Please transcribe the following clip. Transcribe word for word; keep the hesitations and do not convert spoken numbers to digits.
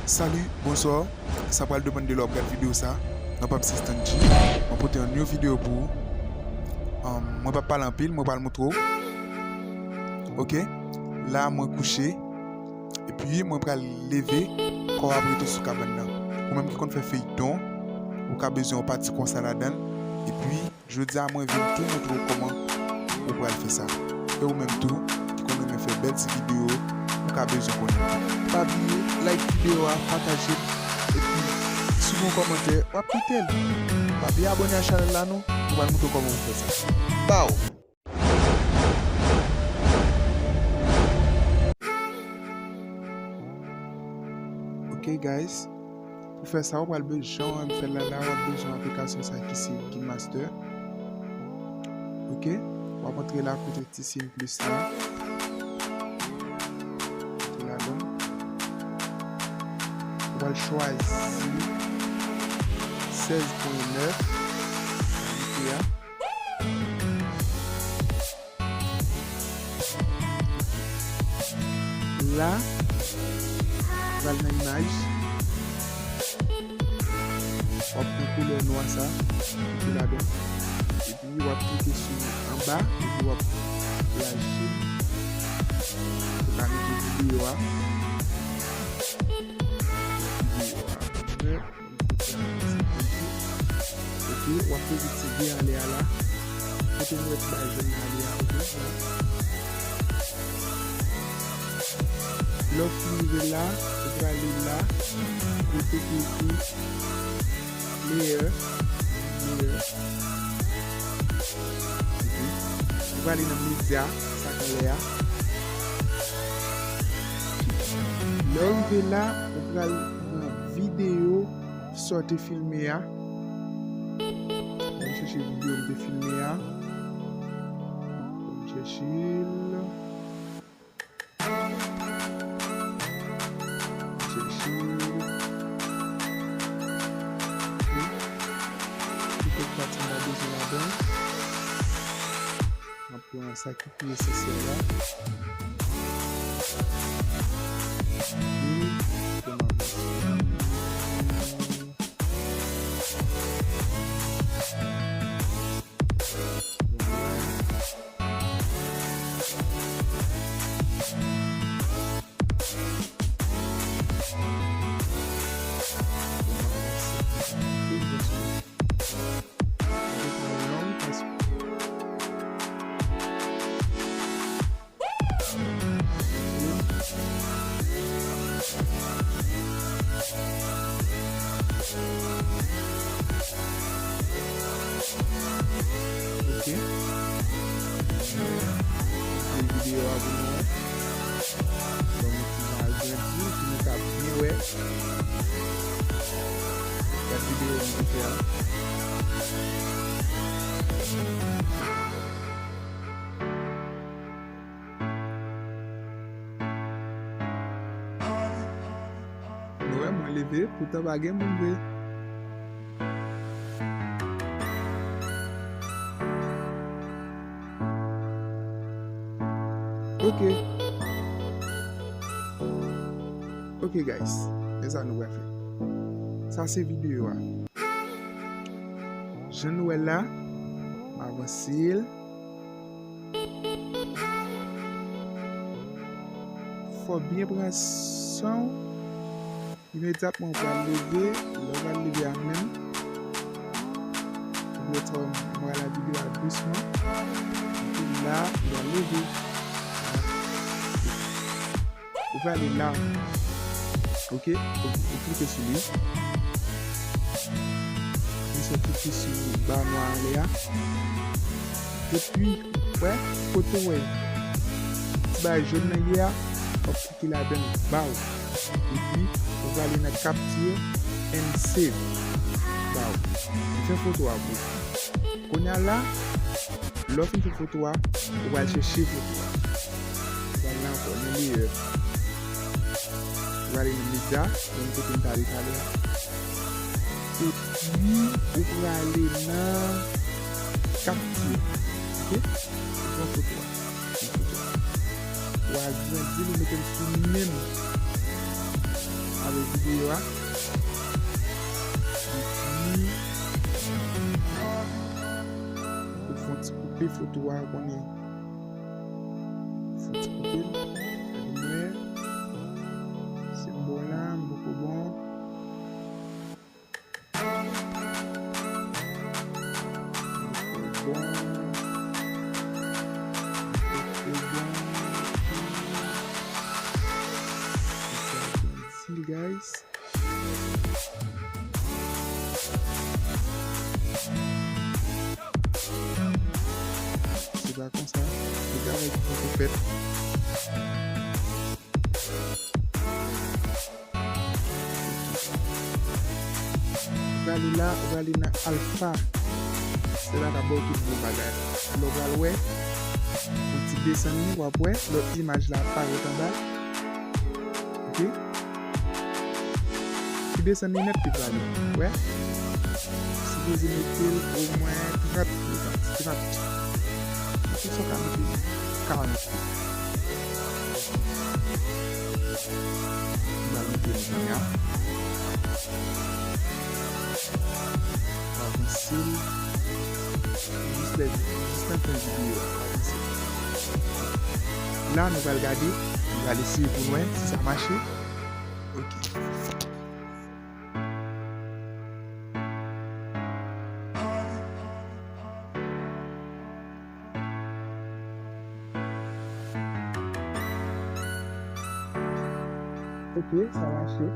Salut, bonsoir. Sa pral depann de lè w ap gad videyo sa. Non pa m se Stanji. Mwen pote yon nouvo videyo pou ou. Um, mwen p ap pale anpil, mwen pral montre w. Ok? La, mwen kouche. Epi, mwen pral leve. Kò w ap rete sou kabann nan. Ou menm ki konn fè feyton, ou ka bezwen yon pati konsa ladan l. Epi, jodi a, mwen vin tou montre w kòman ou pral fè sa. E ou menm tou, ki konn renmen fè bèl ti videyo, ou ka bezwen konnen. Pa bliye like videyo a, pataje l, epi si w gen yon kòmantè, w ap kite l. Pa bliye abòne a chanèl la non, nou pral montre w kòman pou fè sa. Baw! Ok, guys. Pou fè sa, ou pral bezwen, jan w fè l la, la, w ap bezwen aplikasyon sa ki se KineMaster. Ok? W ap antre la kote ti siy plis la. Antre ladan. Ou pral chwazi sèz pwen nèf kalite a. La, pral nan imaj. W ap pran koulè nwa sa, mete ladan. Epi w ap klike sou anba, epi w ap laji. Ou ka mete videyo a. Videyo a. Ok, w ap fè ti vye anlè a la. Kote nou wè ti bagay jòn nan ale a, ok, la. Lè w fin rive la, ou prale la, kote ki ekri layer, layer. Ok. Ou prale nan medya, sa k anlè a. Lè w rive la, ou pral pran videyo sa w te filme a. Mwen chèche videyo m te filme a. Mwen chèche l. Mwen chèche l. Wi. Tout lòt pati m pa bezwen ladan. M ap pran sa ki pi esansyèl la. Epi, pou m avanse. Ok. Videyo a pou nou wè. Ban nou ti agrandi pou nou ka byen wè. Gad videyo nou te fè a. Nou wè, mwen leve, poutan pa gen moun vre. Ok. Ok, guys. Men sa nou pral fè. Sa se videyo a. Jan nou wè l la, m avanse l. Fò w byen pran san w. Imedyatman, ou pral leve. Lè w pral leve a menm, ou dwe fè mwen la videyo a dousman. Epi la, ou pral leve. Ou prale la. Ok? Ou, ou klike sou li. Li sot klike sou ba nwa anlè a. Epi, wè, kote w wè ti bagay jòn nan ye a, w ap klike ladan l, baw. Epi, ou prale nan Capture and Save. Baw. Ou fè foto a pou ou. Kounye a la, lè w fin fè foto a, ou pral chèche foto a. Ou pral la ankò, nan Layer. Ou prale nan Medya, menm kote m t ale talè a. Epi, ou prale nan Capture. Ok? Ou pran foto a. Pran foto a. Ou agrandi l, ou mete l sou menm. Avè videyo a. Epi, ou fè yon ti koupe foto a, ou konnen. Fè yon ti koupe l. Gade mwen. Senbòl la, m poko bon. Bon. Bon. Difisil, guys. Se pa konsa. Se travay ki poko fèt. Ou prale la, ou prale nan alfa. Se la k ap ba w tout bon bagay. Lè w pral wè, yon ti desann li, w ap wè lòt imaj la ap parèt anba l. Ok? Ti desann li nèt li prale. Wè? Sipoze mete l omwen trant minit, trant. Tout sa w ka mete karant minit. M pral montre nou kounye a. Avanse l. Jis lè, jis nan fen videyo a. Avanse. La, nou pral gade, nou pral eseye pou n wè si sa mache. Ok. Ok, sa mache.